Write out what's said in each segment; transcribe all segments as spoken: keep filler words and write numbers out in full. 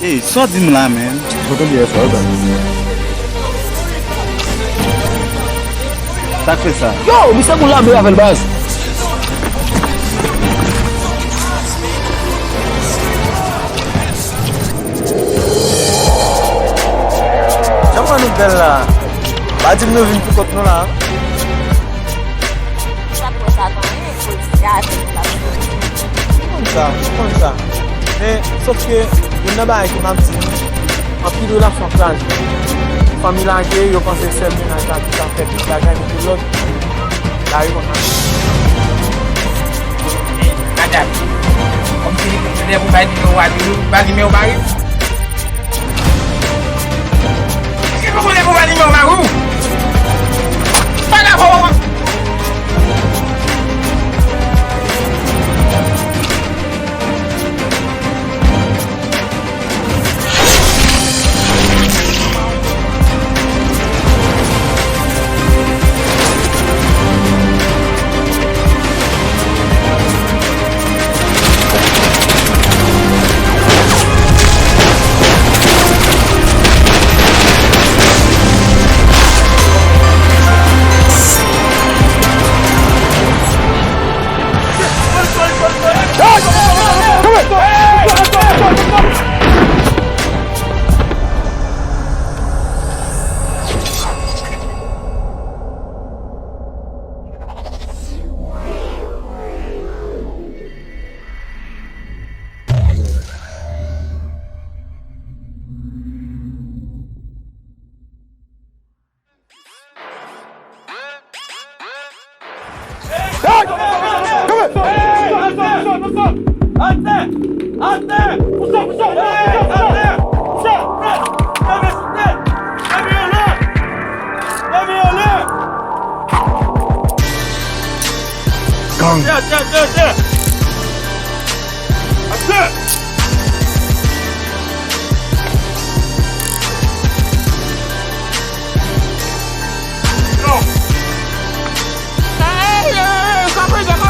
Ey, sa w di m la, menm? Sa w tande yè swa, baz? Sa k fè sa? Yo, misye gon lame avè l, baz. Jan mwen nou bèl la. Pa di m nou vin pou kont nou la. Sa twò sa, tanyen, polis la, se pou la. M konn sa, m konn sa. Men, sòf ke, youn nan bagay ke m ap di nou, anpil relasyon kraze. Fanmi lage, yo panse sèl mennaj la ki ka fè tout bagay, men tout lòt, lari konsa. Madanm, kòmsi li konn lè pou bay nimewo a li, li pa nimewo mari. Eske w konnen pou bay nimewo mari w? Pa dakò! Gang.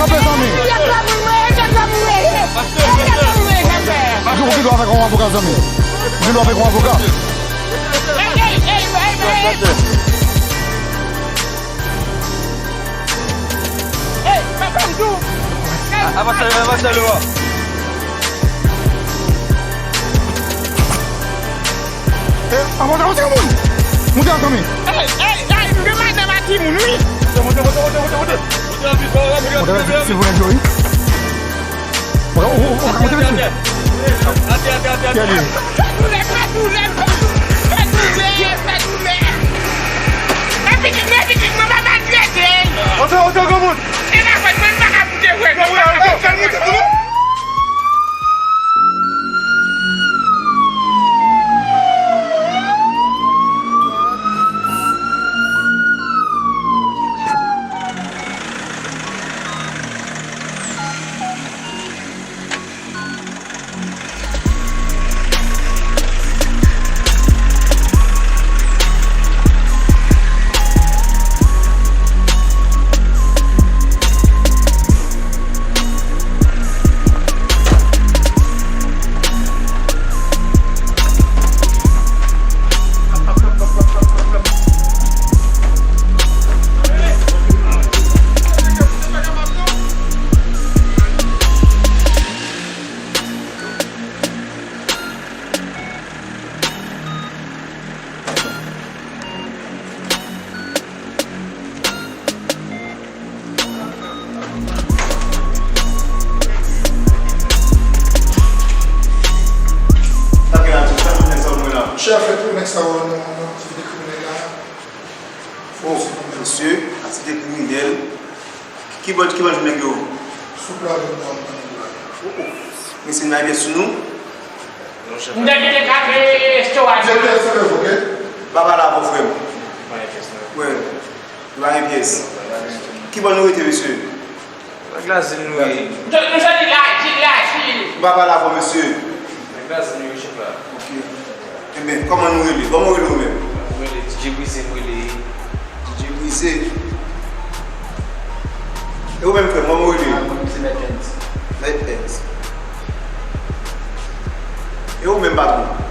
Kanpe, zanmi. Ou gen dwa avèk yon avoka, zanmi. Ou gen dwa avèk yon avoka. Avanse, avanse, Lwa. Eh, avanse, avanse, moun! Moute a, zanmi! Ey, ey, ey, nou gen madanm ak timoun, wi! Moute, moute, moute, moute, moute! Moute, silvouplè, Joey. Ou, ou, ou, ou ka moute, mesye? Atè, atè, atè, atè. Kiyès li? Fè doulè, fè doulè, fè doulè, fè doulè, fè doulè! Fè pitit mwen, pitit mwen, pa maltrete l! Oto, oto, granmoun! E pa fòt mwen, m pa ka moute vre, non, m pa ka moute vre. Chèf, fè tou nèg sa yo nan aktivite kriminèl la. Oh, mesye, aktivite kriminèl. Ki bò, ki bò jwenn nèg yo? Sou plaj, nan, nan nèg yo la. Oh, oh. Mesye, n ap sou nou. M te kite kake estowa. Direktè, se lè, oke? Pa pale avè w, frè m. Pa gen pyès, non. Wi. Nou pa gen pyès. Ki bò nou rete, mesye? Nan Glazin nou ye. Nou, nou soti la, di la, di. M pa pale avè w, mesye. Nan Glazin nou ye, chèf la. Oke. Ebyen, kòman nou rele? Kòman w rele ou menm? Mwen rele D J Brize, mwen rele. D J Brize. E ou menm, frè m, kòman w rele? Ah, mwen se Mèt Ernst. Mèt Ernst. E ou menm, patwon?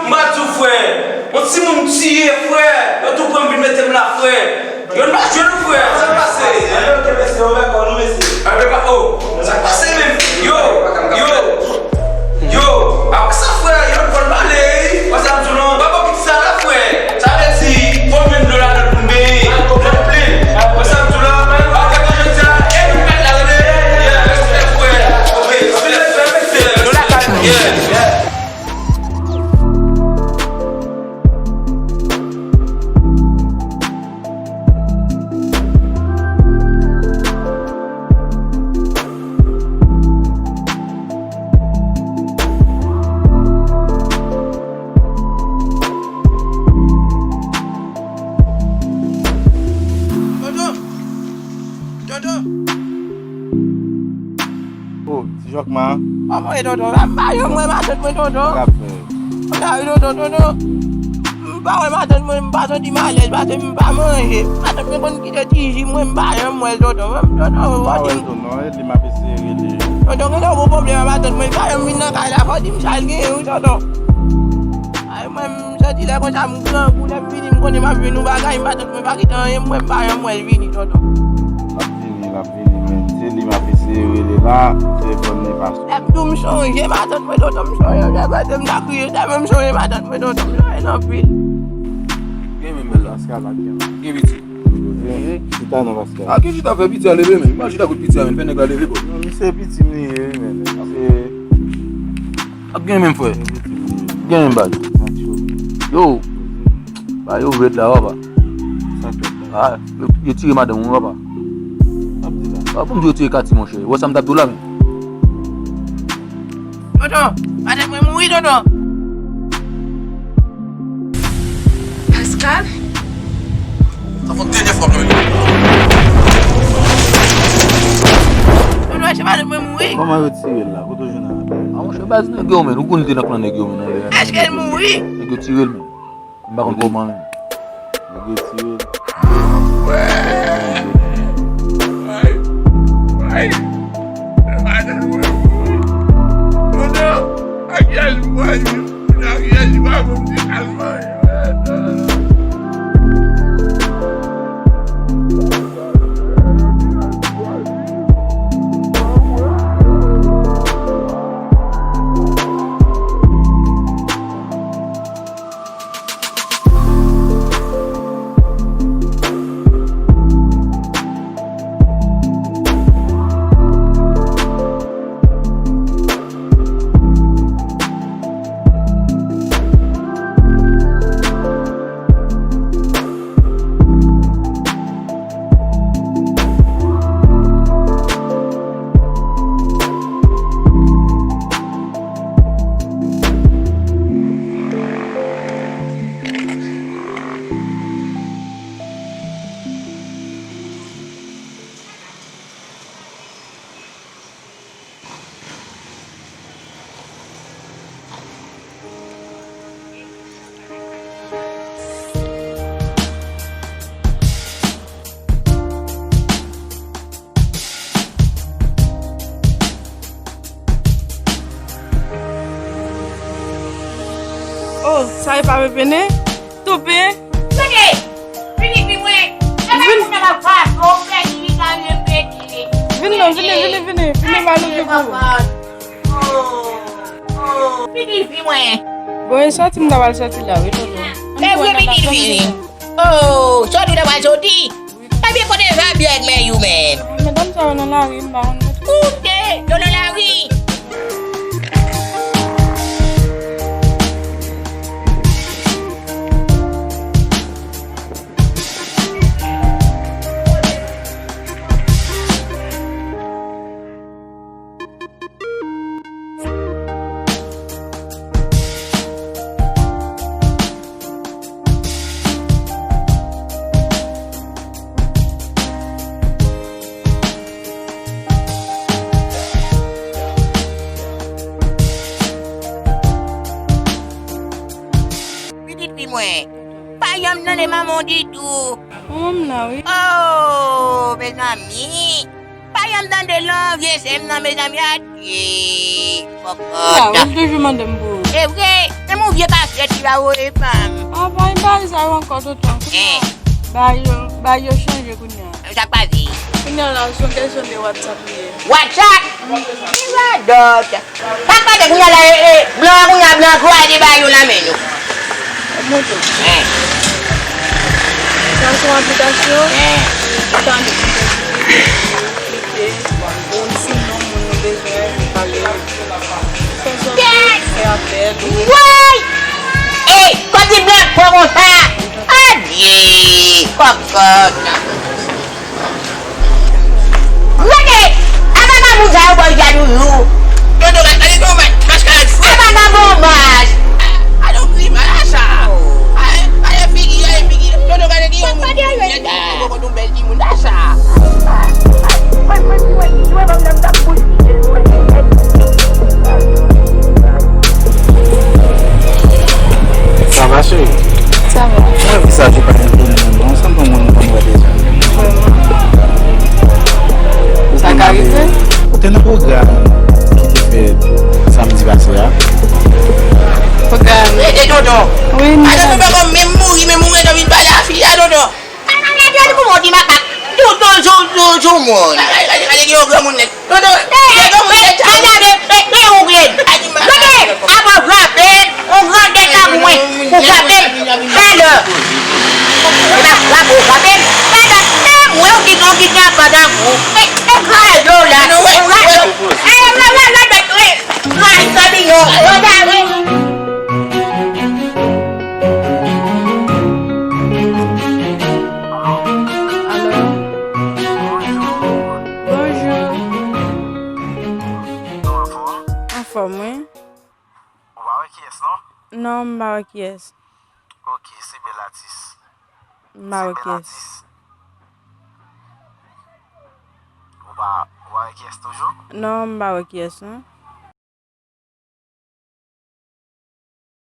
m pral di w, frè. Yon timoun m tiye, frè. Yo tou pran m vin mete m la, frè. Yo n pa jwenn ou, frè. Sa k pase? Ann, ok, mesye, ouvè kò nou, mesye. Ann, men pa, oh. Sa k pase menm? Yo, yo. Yo, apre sa, frè, yo n konn pale, wi. Wè sa m di w lan, pa bon pitit sa la, frè. Sa vle di, fò m jwenn dlo ladan l pou m benyen. Dlo plen. Wè sa m di w lan, pa bon jodi a, e nou mèt la, tande? Yeah, respè, frè. Ok, respè, frè, respè, respè. Yeah. Toto! Toto! Oh, ti Jòkma. Kòman w ye, tonton? M pa janm wè matant mwen, tonton. Sa k ap fè? Mwen la wi, tonton, tonton. M pa wè matant mwen, m pa santi m alèz, paske m pa manje. Matant mwen konn kite ti ji mwen, m pa janm wè l, tonton. Tonton, w pa wè l tou non, e li m ap eseye rele. Tonton, gen yon gwo pwoblèm ak matant mwen, li pa janm vin nan kay la, fò w di m sa l genyen, wi, tonton. Ay, mwen, m santi lè konsa, m grangou, lè m vini, m konnen m ap jwenn yon bagay, matant mwen pa kite anyen, mwen, m pa janm wè l vini, tonton. L ap vini, l ap vini, men se li m ap eseye rele la, telefòn li pa sou. Lè m di w m sonje matant mwen, tonton, m sonje, lè m ta kriye, tèlman m sonje matant mwen, tonton, m sonje l anpil. Gen menm bèl la. Pascal, pa gen la. Gen piti. Chita non, Pascal. A, gen chita fè piti a leve, men. Imajine akout piti a, men, fè nèg la leve, bò. Non, misye piti m li ye, wi, men. Misye Ap gen menm, frè. Gen menm, baz. Yo. Ba yo red la, papa. Ah, yo, yo tire madanm ou, papa. Ah, pou m di yo tire Katy, monchè. Ou wè sa m t ap di w la, men. Tonton, madanm mwen mouri, tonton. Pascal? Sa fè dènye fwa mwen. Tonton, èske madanm mwen mouri? Kòman yo tire l la? Kote w jwenn avè l? Ah, monchè, baz nèg yo, men. Ou konn li te nan klan nèg yo, men, nan lè a. Èske l mouri? Nèg yo tire l, men. M pa konn kòman, men. Nèg yo tire l. Ay, ay, madanm mwen mouri. Tonton, ak yèj mwen, ak yèj mwen, mwen di al manje. Oh, sa e pa pepene? Toupe? Tande! Vini pi mwen! E pa moun nan pa fason, ou fè li ka repete. Vin non, vini, vini, vini. Vini, m a louvri pou ou. Oh, oh, vini pi mwen! Bon, e sòti m ta pral sòti la, wi, tonton. E vre, vini, vini. Oh, sòti w ta pral sòti? Ebyen, kote Fabie ak Mèyou menm? Medam sa yo nan lari, m pa konn kote. Kote? Yo nan lari? Pitit fi mwen, pa janm tande manman w ditou. Manman m la, wi. Oh, mezanmi. Pa janm tande non, vye sè m nan, mezanmi, adye. Kòkòt. Sa, ou toujou mande m pou ou. E vre, menm ou vye kachèt li pa voye pa m. Ah, pa gen bagay sa yo ankò, tonton. Kounye a, bagay yo, bagay yo chanje kounye a. Sa k pase? Kounye a la, se yon kesyon de WhatsApp li ye. WhatsApp? Ki radòt? Sa k pase kounye a la, e, e, blan, kounye a blan, gwo a de bagay yo nan men nou. Mwen tou. Sa se yon aplikasyon. Ou ta antre sou Facebook, ou klike, ou sou non moun ou bezwen pale. Fè zòt fè apèl. Woy! Ey, kòm di blan pran konsa. Adye, kòkòt. Gade! A vagabon sa yo ba w djad toujou. Tonton, gade, gade, gade, mas, mas, mas. A vagabon mas. Gade yon grimas sa. Gade, gade figi, gade figi. Tonton, gade ki yon moun. Tonton, yon bèl timoun sa. Sa va, cheri? Sa va. Mwen, visaj ou pa enpone mwen, non. Ou sanble yon moun m konn wè deja. Vrèman? Sa ka rive? Ou te nan pwogram ki te fèt samdi pase a? Pwogram? Rete, tonton. Wi, m. Alo, tonton, menm mouri, menm ou ret anvi pale a fi a, tonton. Ala nèg yo, li pou mò di makak. Tonton, jou, jou, jou moun. Gade, gade, gade, gen yon granmoun nèt. Tonton, gen yon moun nèt. Gade, e, e, ou grenn. Gade, apa frape, ou grandèt la pou mwen. Ou frape m. Talè. E pa frape, ou frape m. Talè. E, mwen, ou ki, ou ki gen apa dan kou. E, e, kay yo la. Ou frape. E, la, la, la, la, la. Ay, Fabio, yo ta wi. Alo? Bonjou. Ou anfòm? Anfòm, wi. Ou pa wè kiyès, non? Non, m pa wè kiyès. Ok, se bèl atis. M pa wè kiyès. Ou pa, ou pa wè kiyès toujou? Non, m pa wè kiyès, non.